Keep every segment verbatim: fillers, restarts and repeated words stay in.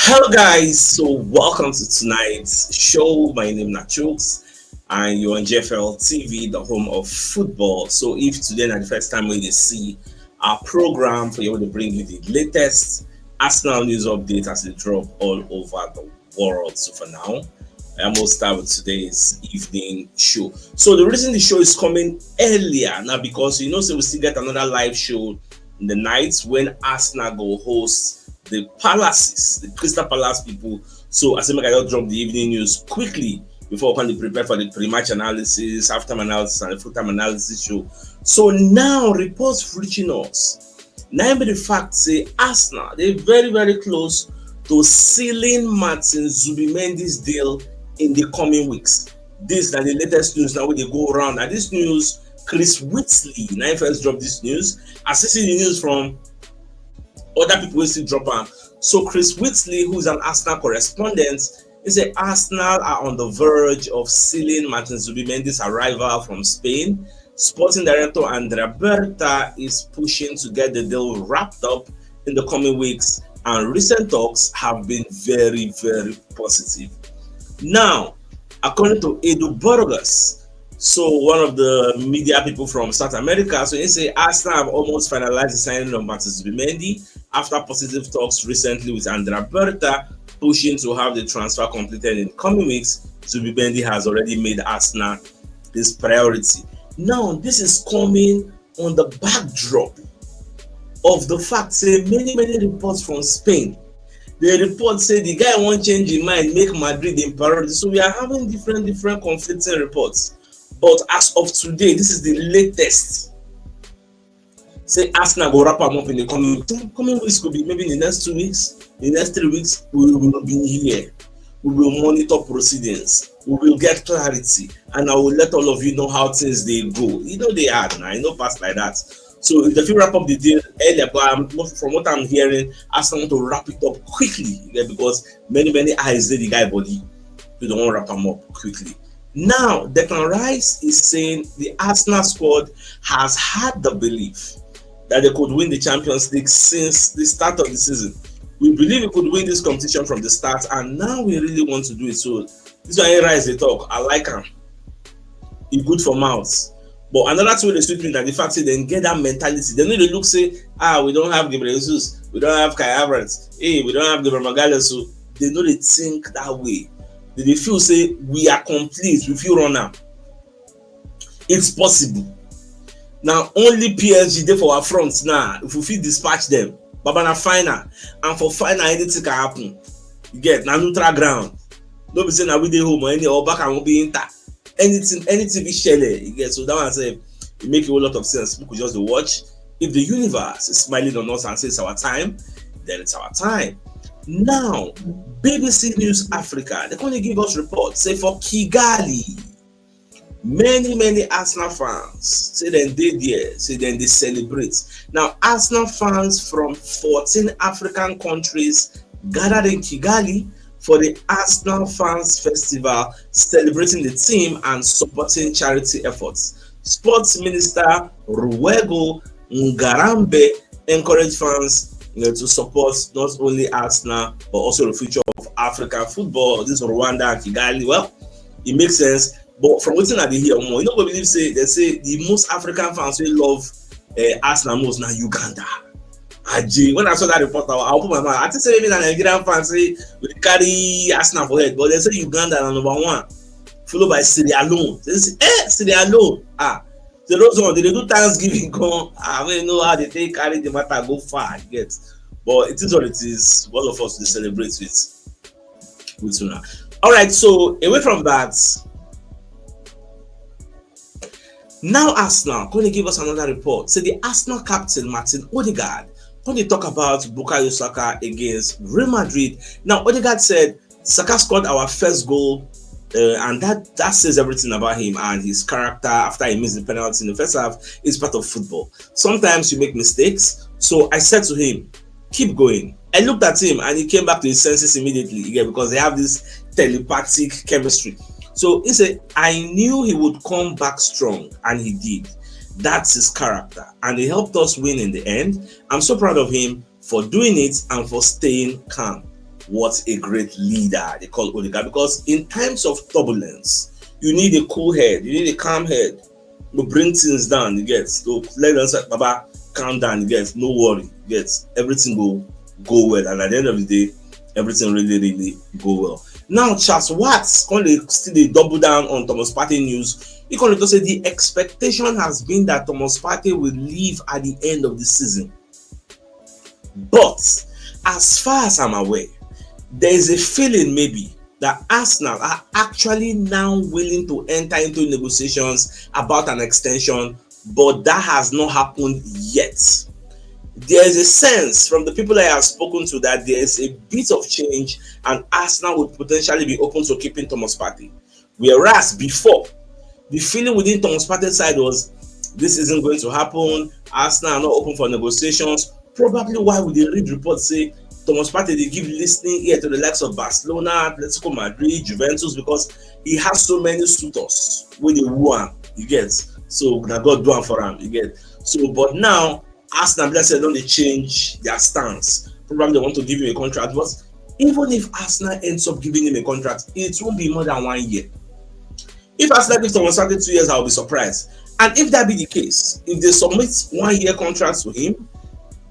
Hello, guys. So, welcome to tonight's show. My name is Nachooks, and you're on G F L T V, the home of football. So, if today is the first time we see our program, for you to bring you the latest Arsenal news update as they drop all over the world. So, for now, I almost start with today's evening show. So, the reason the show is coming earlier now, because you know, so we still get another live show in the night when Arsenal go host the Palaces, the Crystal Palace people. So I say make I just drop the evening news quickly before we can prepare for the pre-match analysis, halftime analysis, and the full-time analysis show. So now reports reaching us. Now be the fact say Arsenal, they're very, very close to sealing Martin Zubimendi's deal in the coming weeks. This is the latest news now when they go around. And this news, Chris Wheatley, now first drop this news. I still see the news from other people will still drop am. So Chris Wheatley, who is an Arsenal correspondent, he said Arsenal are on the verge of sealing Martin Zubimendi's arrival from Spain. Sporting director Andrea Berta is pushing to get the deal wrapped up in the coming weeks, and recent talks have been very, very positive. Now, according to Edu Burgos, so one of the media people from South America, so he say Arsenal have almost finalized the signing of Martin Zubimendi after positive talks recently with Andrea Berta pushing to have the transfer completed in coming weeks. Zubimendi has already made Arsenal his priority. Now, this is coming on the backdrop of the fact say many, many reports from Spain, the report say the guy won't change his mind, make Madrid in priority. So we are having different, different conflicting reports. But as of today, this is the latest. Say Arsenal go wrap am up in the coming, coming weeks, could be maybe in the next two weeks, the next three weeks, we will be here. We will monitor proceedings. We will get clarity, and I will let all of you know how things they go. You know they are now. I know pass like that. So if they feel wrap up the deal earlier, but I'm, from what I'm hearing, Arsenal want to wrap it up quickly, yeah, because many, many eyes say the guy body. We don't want wrap him up quickly. Now, Declan Rice is saying the Arsenal squad has had the belief that they could win the Champions League since the start of the season. We believe we could win this competition from the start, and now we really want to do it. So this one Rice they talk. I like him. He good for mouths. But another thing wey dey sweet me na the fact say dem get that mentality. Dem no dey look say, ah, we don't have Gabriel Jesus, we don't have Kai Havertz, hey, we don't have Gabriel Magalhaes. So they no dey think that way. They dey feel say we are complete, we fit run am. It's possible. Now only P S G dey for our front now. If we fit dispatch them, Baba, na final, and for final anything can happen. You get, na neutral ground. No be say na we dey home or any or back and we be Inter. Anything, anything we share, you get. So that one say it make a whole lot of sense. We could just dey watch. If the universe is smiling on us and say it's our time, then it's our time. Now, B B C News Africa, they gonna give us reports. Say for Kigali, many, many Arsenal fans say dem dey there, say dem dey celebrate. Now, Arsenal fans from fourteen African countries gathered in Kigali for the Arsenal Fans Festival, celebrating the team and supporting charity efforts. Sports Minister Ruwego Ngarambe encouraged fans, you know, to support not only Arsenal but also the future of African football. This Rwanda and Kigali, well, it makes sense. But from wetin I dey hear more, you no go believe say they say the most African fans wey love uh, Arsenal most na Uganda. Aje, when I saw that report, I, I open my mouth. I think say maybe na Nigerian fans say we dey carry Arsenal for head, but they say Uganda na number one, followed by Sierra Leone. They say, eh, Sierra Leone. Ah, so those ones, they dey do Thanksgiving come. I don't know how they take carry the matter go far, you get. But it is what it is. All of us dey celebrate with with una. All right, so away from that, now Arsenal gonna give us another report. Say the Arsenal captain Martin Odegaard gonna talk about Bukayo Saka against Real Madrid. Now Odegaard said Saka scored our first goal, uh, and that that says everything about him and his character. After he missed the penalty in the first half, it's part of football. Sometimes you make mistakes. So I said to him, keep going. I looked at him and he came back to his senses immediately, yeah, because they have this telepathic chemistry. So he said, I knew he would come back strong, and he did. That's his character, and he helped us win in the end. I'm so proud of him for doing it and for staying calm. what a great leader they call Odegaard, because in times of turbulence, you need a cool head, you need a calm head to bring things down. You get to let them say, "Baba, calm down." You get, "No worry." You get, everything go go well, and at the end of the day, everything really really go well. Now Charles Watts come dey still dey double down on Thomas Partey news. He come dey talk say the expectation has been that Thomas Partey will leave at the end of the season. But as far as I'm aware, there is a feeling maybe that Arsenal are actually now willing to enter into negotiations about an extension, but that has not happened yet. There is a sense from the people I have spoken to that there is a bit of change and Arsenal would potentially be open to keeping Thomas Partey. Whereas before, the feeling within Thomas Partey side was, "This isn't going to happen. Arsenal are not open for negotiations." Probably why we dey read reports say Thomas Partey dey give listening ear to the likes of Barcelona, Atletico Madrid, Juventus, because he has so many suitors wey dey woo am. You get, so na God do am for am. You get, so but now Arsenal, be like say, don dey change their stance. Probably they want to give him a contract, but even if Arsenal ends up giving him a contract, it won't be more than one year. If Arsenal give Thomas Partey two years, I'll be surprised. And if that be the case, if they submit one year contract to him,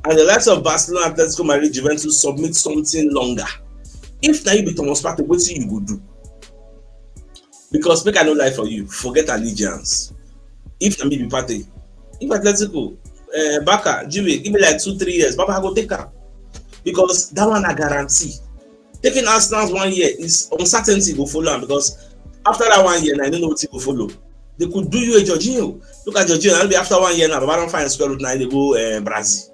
and the likes of Barcelona, Atletico Madrid, Juventus submit something longer, if now you be Thomas Partey, what you go do? Because make I no lie for you, forget allegiance. If na me be Partey, if Atletico, uh, Barca, Juve, give me like two, three years, Baba, I go take am. Because that one I guarantee. Taking Arsenal's one year is uncertainty go follow am, because after that one year, now you don't know what you go follow. They could do you a Jorginho. Look at Jorginho, that'll be after one year now, Baba don't find square root now, they go uh, Brazil.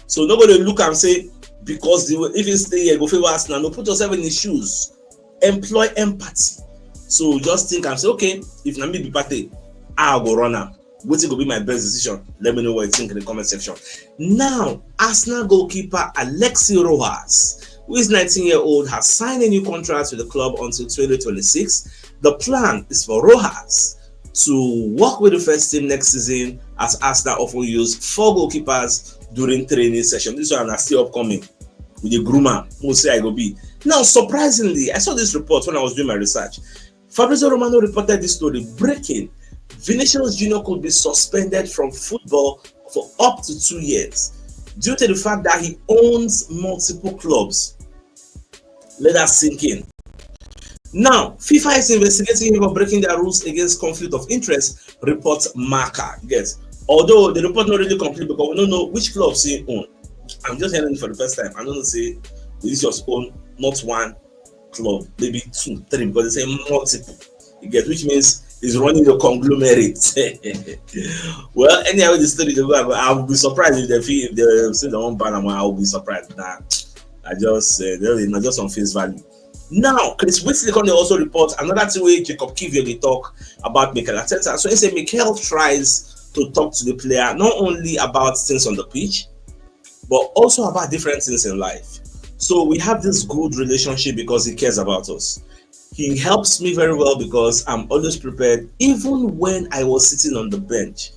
So nobody look and say, because the, if he stay here, go favor Arsenal. No, put yourself in his shoes. Employ empathy. So just think and say, "Okay, if na me be Partey, I go run am. Wetin go be my best decision?" Let me know what you think in the comment section. Now, Arsenal goalkeeper Alexi Rojas, who is nineteen year old, has signed a new contract with the club until twenty twenty-six. The plan is for Rojas to work with the first team next season, as Arsenal often use four goalkeepers during training session. This one is still upcoming. With the groomer, who say I go be. Now, surprisingly, I saw this report when I was doing my research. Fabrizio Romano reported this story. Breaking: Vinicius Junior could be suspended from football for up to two years due to the fact that he owns multiple clubs. Let that sink in. Now, FIFA is investigating him for breaking their rules against conflict of interest, reports Marca. Yes. Although the report not really complete because we don't know which clubs he own. I'm just hearing it for the first time. I don't know say Vinicius own not one club, maybe two, three, because they say multiple. You get, which means he's running a conglomerate. Well, anyhow, the story dey go, I will be surprised if they feel, if they say they won't ban him. I will be surprised. Nah, I just uh, they not just on face value. Now, Chris Whitley come dey also report another thing wey Jacob Kivior dey talk about Mikel Arteta. So he say Mikel tries to talk to the player not only about things on the pitch, but also about different things in life. So we have this good relationship because he cares about us. He helps me very well because I'm always prepared. Even when I was sitting on the bench,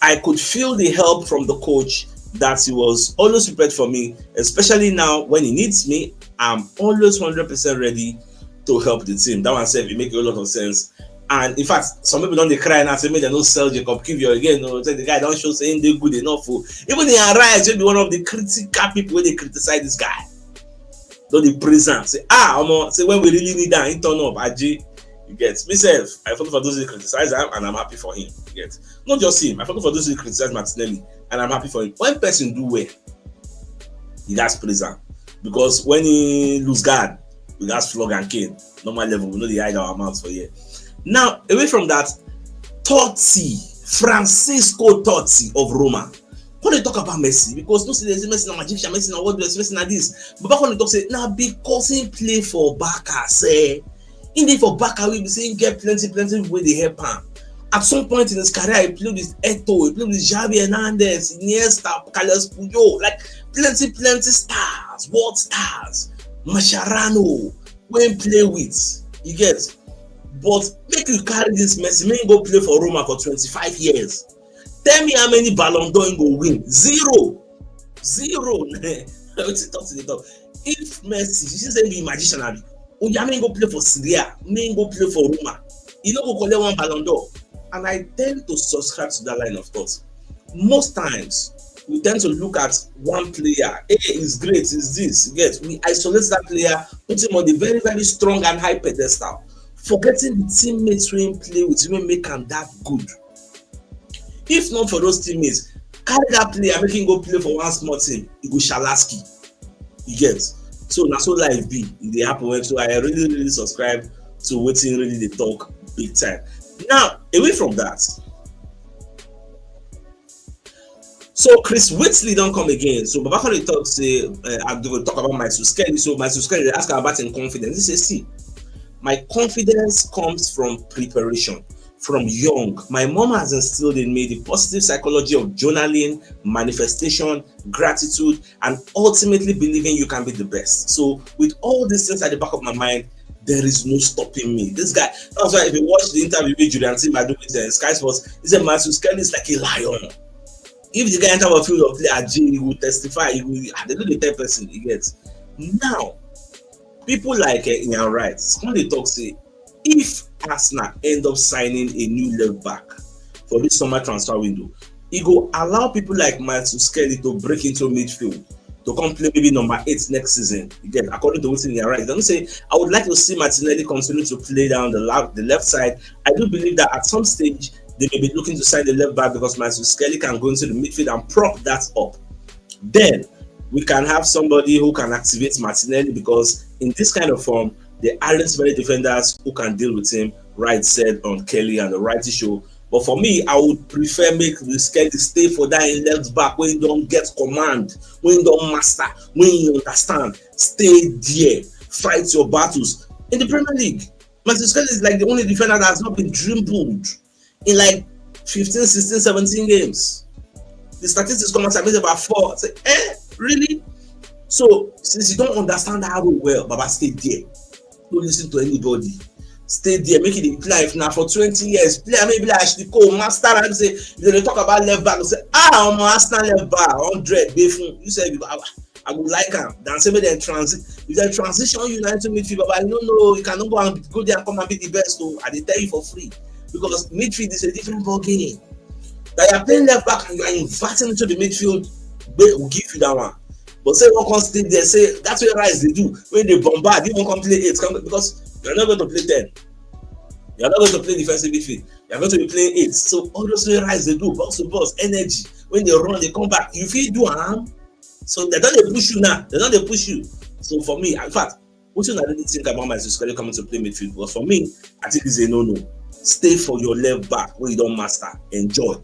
I could feel the help from the coach that he was always prepared for me, especially now when he needs me. I'm always hundred percent ready to help the team. That one sef, it make a lot of sense. And in fact, some people don dey cry now, say make dem no sell Jacob Kivior again. No, say the guy don show say he dey good enough. Oh. Even he arise, wey be one of the critical people wey dey criticize this guy. Don dey praise am, say, "Ah, omo, say when we really need am, he turn up." Aje, you get me sef. I follow for those who criticize am, and I'm happy for him. You get, not just him. I follow for those who criticize Martinelli, and I'm happy for him. When person do well, you guys praise am, because when he lose guard, we guys flog and cane. Normal level, we know they hide our mouths for here. Now, away from that, Totti, Francisco Totti of Roma. When they talk about Messi, because no say there's Messi na magician, Messi na what, Messi na this. But back when they talk say, "Now because he play for Barca, say, he dey for Barca, we be saying get plenty, plenty people wey dey help am." At some point in his career, he played with Eto'o, he played with Xavi Hernandez, Iniesta, Carlos Puyol, like plenty, plenty stars, world stars, Mascherano, wey he play with. You get, but make you carry this Messi, make he go play for Roma for twenty-five years. Tell me how many Ballon d'Or he go win? Zero. Zero. Wetin talk to the talk? If Messi, you see say be magician abi, oya, make him go play for Serie A, make him go play for Roma, he no go collect one Ballon d'Or. And I tend to subscribe to that line of thought. Most times, we tend to look at one player. Hey, is great, is this, yes. We isolate that player, put him on a very, very strong and high pedestal, forgetting the teammates wey him play with, wey make am that good. If not for those teammates, carry that player, make him go play for one small team, he go shalaski. You get? So na so life be. E dey happen well. So I really, really subscribe to wetin really dey talk big time. Now, away from that, so Chris Whitley don come again. So Baba come dey talk say, uh, I go talk about Myles Skelly. So Myles Skelly dey ask am about him confidence. He say, see, my confidence comes from preparation. From young, my mom has instilled in me the positive psychology of journaling, manifestation, gratitude, and ultimately believing you can be the best. So with all these things at the back of my mind, there is no stopping me. This guy, that's why if you watch the interview with Julian Tim I do with uh, Sky Sports, he said Myles Skelly is like a lion. If the guy enter our field of play, Ajay, he will testify. He will, ah, they no dey tell person, he gets. Now, people like uh, Ian Wright, when they talk say, if Arsenal end up signing a new left back for this summer transfer window, e go allow people like Myles Skelly to break into midfield to come play maybe number eight next season. Again, according to wetin Ian Wright, dem say, I would like to see Martinelli continue to play down the, la- the left side. I do believe that at some stage they may be looking to sign the left back because Myles Skelly can go into the midfield and prop that up. Then we can have somebody who can activate Martinelli because in this kind of form, there aren't many defenders who can deal with him, Wright said on Kelly and the Wright Show. But for me, I would prefer make Skelly stay for that in left back wey don get command, wey don master, wey he understand. Stay there, fight your battles. In the Premier League, Myles Skelly is like the only defender that has not been dribbled in like fifteen, sixteen, seventeen games. The statistics come out, I mean, about four. I say, eh, really? So, since you don't understand that role well, Baba, stay there. Don't listen to anybody. Stay there, make it a play. If na for twenty years, play maybe like Ashley Cole, master, and say, if they talk about left back, say, ah, I'm Arsenal left back, hundred, dey fun. You say, I, I go like am. Than say make dem transi-, if dem transition you na into midfield, Baba, you no know, you cannot go and go there and come and be the best. So I dey tell you for free because midfield is a different ball game. That you are playing left back and you are inverting into the midfield, they will give you that one. But say one come stay there, say that's what Rice dey do. When they bombard, you won't come play eight come, because you're not going to play ten. You're not going to play defensive midfield. You're going to be playing eight. So all those way Rice they do, box to box, energy. When they run, they come back. You feel do am. So they don't they push you now. They don't they push you. So for me, in fact, what you really think about Myles Skelly coming to play midfield? Because for me, I think it's a no-no. Stay for your left back where you don't master. Enjoy.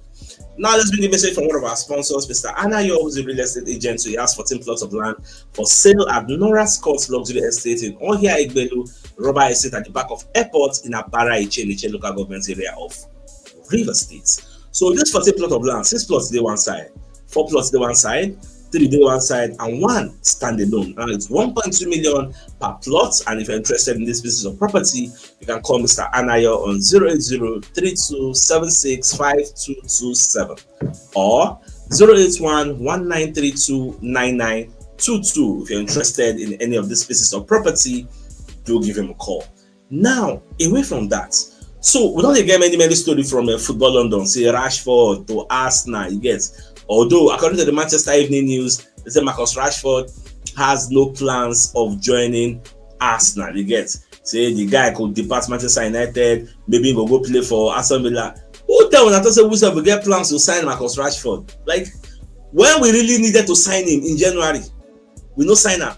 Now let's bring a message from one of our sponsors, Mister Anayo, who's a real estate agent. So he has fourteen plots of land for sale at Nora Scott's Luxury Estate in Ohia Egbelu, Rubber Estate at the back of airport in Abara Icheniche local government area of River State. So this fourteen plot of land, six plots dey one side, four plots dey one side, three dey one side, and one standalone. And it's one point two million per plot. And if you're interested in this piece of property, you can call Mister Anayo on zero eight zero three two seven six five two two seven or zero eight one one nine three two nine nine two two. If you're interested in any of these pieces of property, do give him a call. Now, away from that, so we don't get many, many story from uh, Football London. Say Rashford to Arsenal, you get. Although, according to the Manchester Evening News, they say Marcus Rashford has no plans of joining Arsenal, you get. Say the guy could depart Manchester United, maybe he go go play for Aston Villa. Who tell una to say we sef we get plans to sign Marcus Rashford? Like, when we really needed to sign him in January, we no sign am.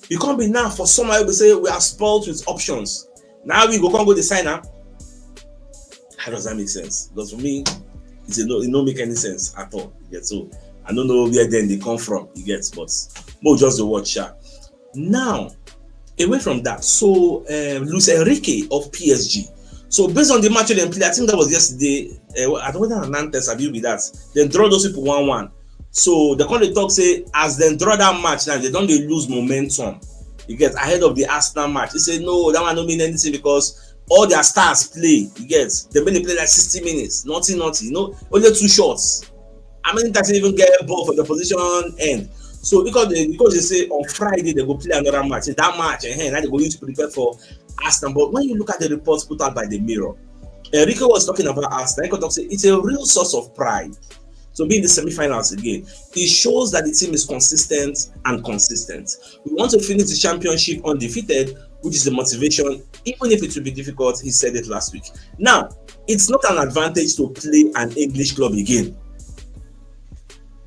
E come be now for someone wey be say we are spoiled with options. Now we go come go dey sign am. How does that make sense? Because for me, it's a no, it no make any sense at all. You get, so I don't know where then they come from. You get, but mo just dey watch sha. Now, away from that, so uh, Luis Enrique of P S G. So based on the match wey dem play, I think that was yesterday. Uh, I don't know whether na Nantes abi be that. Dem draw those people one one. So they come dey talk say as dem draw that match now, they don dey lose momentum. You get, ahead of the Arsenal match. He say no, that one no mean anything because all their stars play. You get, they been dey play like sixty minutes, nothing, nothing. You know, only two shots. How many times they even get ball for the position end? So because they, because they say on Friday they go play another match, say that match, eh, now they go use to prepare for Arsenal. But when you look at the reports put out by the Mirror, Enrique was talking about Arsenal. He could talk say it's a real source of pride to be in the semi-finals again. It shows that the team is consistent and consistent. We want to finish the championship undefeated, which is the motivation, even if it will be difficult. He said it last week. Now, it's not an advantage to play an English club again.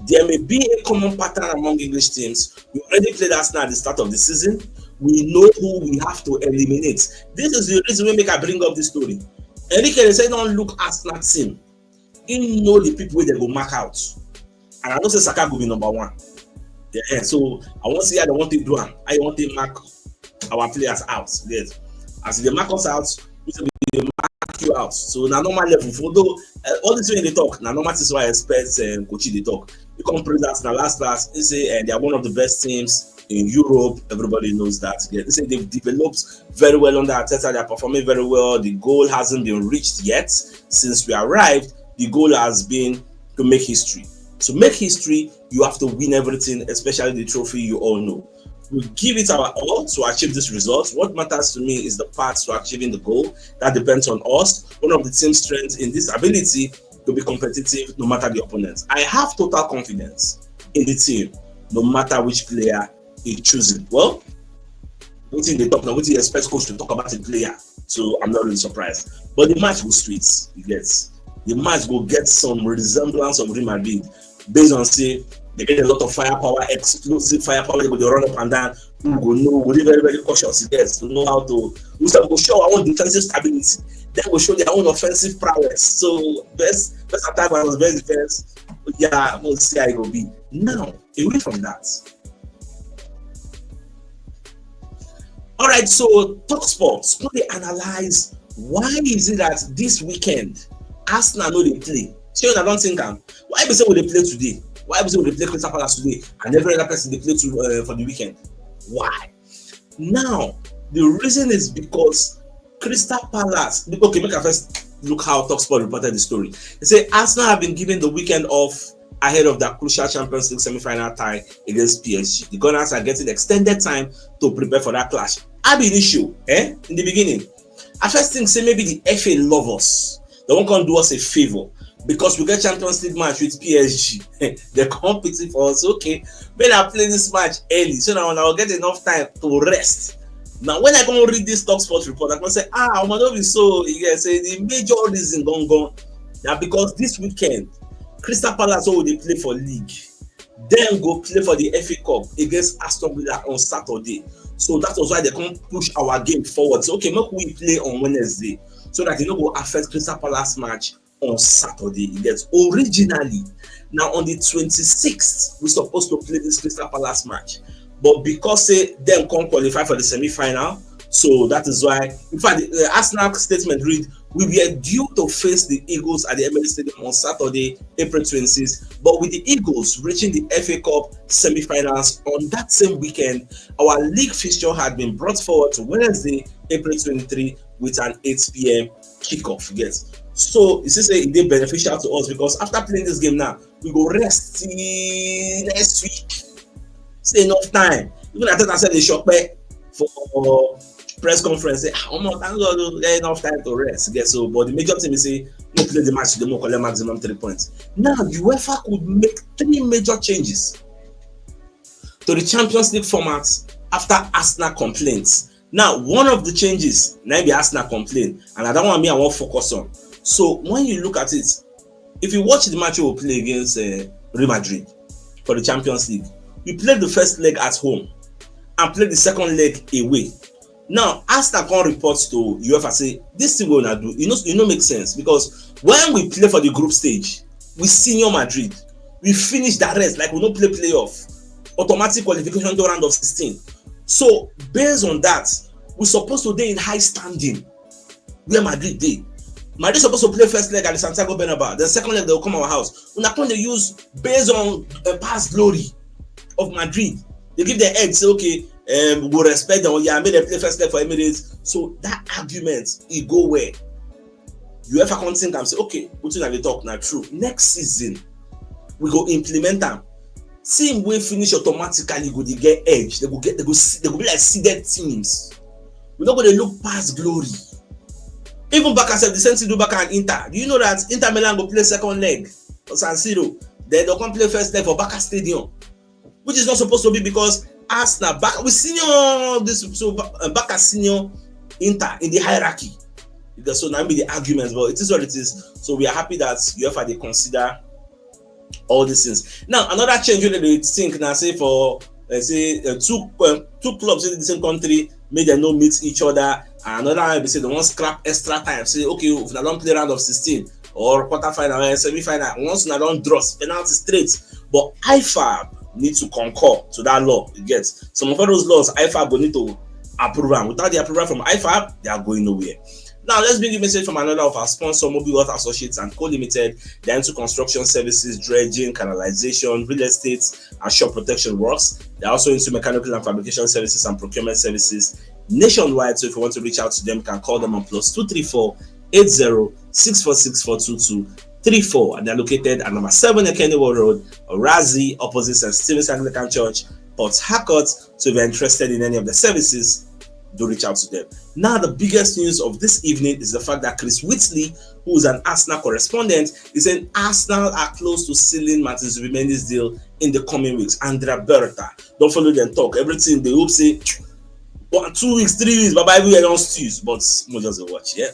There may be a common pattern among English teams. We already played Arsenal at the start of the season. We know who we have to eliminate. This is the reason we make I bring up this story. Enrique say don't look Arsenal team. He know the people wey they go mark out. And I know say Saka go be number one. Yeah, so I want to see how they want to do am. How you want to mark our players out. Yes. As they mark us out, we say we dey mark you out. So na normal level. For though uh, all this way they talk, na normal things why I expect um, Kochi they talk. You come print that na last last. He say uh, they are one of the best teams in Europe. Everybody knows that. They say they've developed very well under Arteta. They're performing very well. The goal hasn't been reached yet since we arrived. The goal has been to make history. To make history, you have to win everything, especially the trophy you all know. We give it our all to achieve this result. What matters to me is the path to achieving the goal. That depends on us. One of the team's strengths in this ability to be competitive no matter the opponent. I have total confidence in the team, no matter which player he chooses. Well, wetin dey talk na wetin you expect coach to talk about a player, so I'm not really surprised, but the match go sweet. You get the match go get some resemblance of Real Madrid based on say they get a lot of firepower, explosive firepower. They go dey run up and down. You go know, go dey very very cautious. You get to know how to. We sef go show our own defensive stability. Then go show their own offensive prowess. So best best attack versus best defense. Yeah, we'll see how it go be. Now, away from that, all right, so talk sports. Come dey analyze why is it that this weekend Arsenal no dey play? Say una don think am. Why be say we dey play today? Why be say we dey play Crystal Palace today and every other person dey play to, uh, for the weekend? Why? Now, the reason is because Crystal Palace. Okay, make I first look how Talksport reported the story. They say Arsenal have been given the weekend off ahead of their crucial Champions League semi-final tie against P S G. The Gunners are getting extended time to prepare for that clash. Ab initio, eh? In the beginning, I first think say maybe the F A love us. They won't come do us a favor because we get Champions League match with P S G. They come pity for us. Okay, when I play this match early, so now I will get enough time to rest. Now, when I go read this Talksport report, I go say, ah, I'm gonna be so. You guys say the major reason gone gone. Now, because this weekend, Crystal Palace will they play for league, then go play for the F A Cup against Aston Villa on Saturday. So that was why they can't push our game forward. So okay, make we play on Wednesday so that you know go affect Crystal Palace match on Saturday. You get originally now on the twenty-sixth, we're supposed to play this Crystal Palace match. But because say them can't qualify for the semi-final, so that is why, in fact, the Arsenal statement read, we were due to face the Eagles at the Emirates Stadium on Saturday, April twenty-sixth. But with the Eagles reaching the F A Cup semi-finals on that same weekend, our league fixture had been brought forward to Wednesday, April twenty-three, with an eight p.m. kickoff. Yes. So you see, say it dey beneficial to us because after playing this game now, we go rest till next week. Say enough time. Even I tell myself the shop for press conference say, ah, omo, thank God, oh, get enough time to rest. Get so, but the major thing is say no play the match today, more collect maximum three points. Now UEFA could make three major changes to the Champions League format after Arsenal complaints. Now, one of the changes, now be Arsenal complain, and I don't want me, I won't focus on. So when you look at it, if you watch the match we play against uh, Real Madrid for the Champions League, we played the first leg at home and played the second leg away. Now, Arsenal come report to UEFA say this thing we wanna do, you know, you know, make sense because when we play for the group stage, we senior Madrid, we finish the rest like we no play playoff, automatic qualification to round of sixteen. So based on that, we supposed to dey in high standing where Madrid dey. Madrid supposed to play first leg at the Santiago Bernabeu, then second leg they will come our house. Una come dey use based on uh, past glory of Madrid. They give their head say okay, um, we go respect them. Yeah, make them play first leg for Emirates. So that argument e go well. UEFA come think am say okay, wetin I dey talk na true. Next season we go implement am. Team wey finish automatically go dey get edge. They go get, they go see, they go be like seeded teams. We no go dey look past glory. Even Barca sef, the same thing do Barca and Inter. Do you know that Inter Milan go play second leg for San Siro? Then they'll come play first leg for Barca Stadium, which is not supposed to be because Arsenal, Barca, we senior this, so Ba- uh, Barca senior Inter in the hierarchy. Because so now be the arguments, but it is what it is. So we are happy that UEFA dey consider all these things. Now, another change wey dem dey think na say for, uh, say, uh, two, uh, two clubs in the same country, make dem no meet each other. And another one be say dem wan scrap extra time. Say, okay, if una don play round of sixteen or quarter final or semi final, once una don draw, penalty straight. But IFAB need to concur to that law. You get, some of all those laws, IFAB go need to approve am. Without the approval from IFAB, they are going nowhere. Now, let's bring you message from another of our sponsor, Mobile Wealth Associates and Co Limited. They're into construction services, dredging, canalization, real estate, and shore protection works. They're also into mechanical and fabrication services and procurement services nationwide. So if you want to reach out to them, you can call them on plus two three four eight zero six four six four two two three four. And they're located at number seven Ekeniwo Road, Orazi, opposite Saint Stephen's Anglican Church, Port Harcourt. So if you're interested in any of the services, do reach out to them. Now, the biggest news of this evening is the fact that Chris Whitley, who is an Arsenal correspondent, is saying Arsenal are close to sealing Martin Zubimendi's deal in the coming weeks. Andrea Berta, don't follow them talk. Everything they hope say one, two weeks, three weeks, bye bye, we don't stews, but we'll just watch, yeah.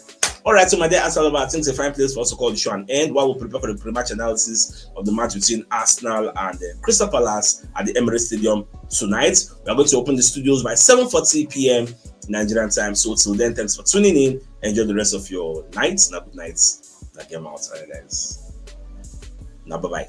All right, so my dear Arsenal lover, I think it's a fine place for us to call the show an end while we prepare for the pre-match analysis of the match between Arsenal and, uh, Crystal Palace at the Emirates Stadium tonight. We are going to open the studios by seven forty p.m. Nigerian time. So till then, thanks for tuning in. Enjoy the rest of your night. Now, good night. Now, get out. All right, guys. Now, bye bye.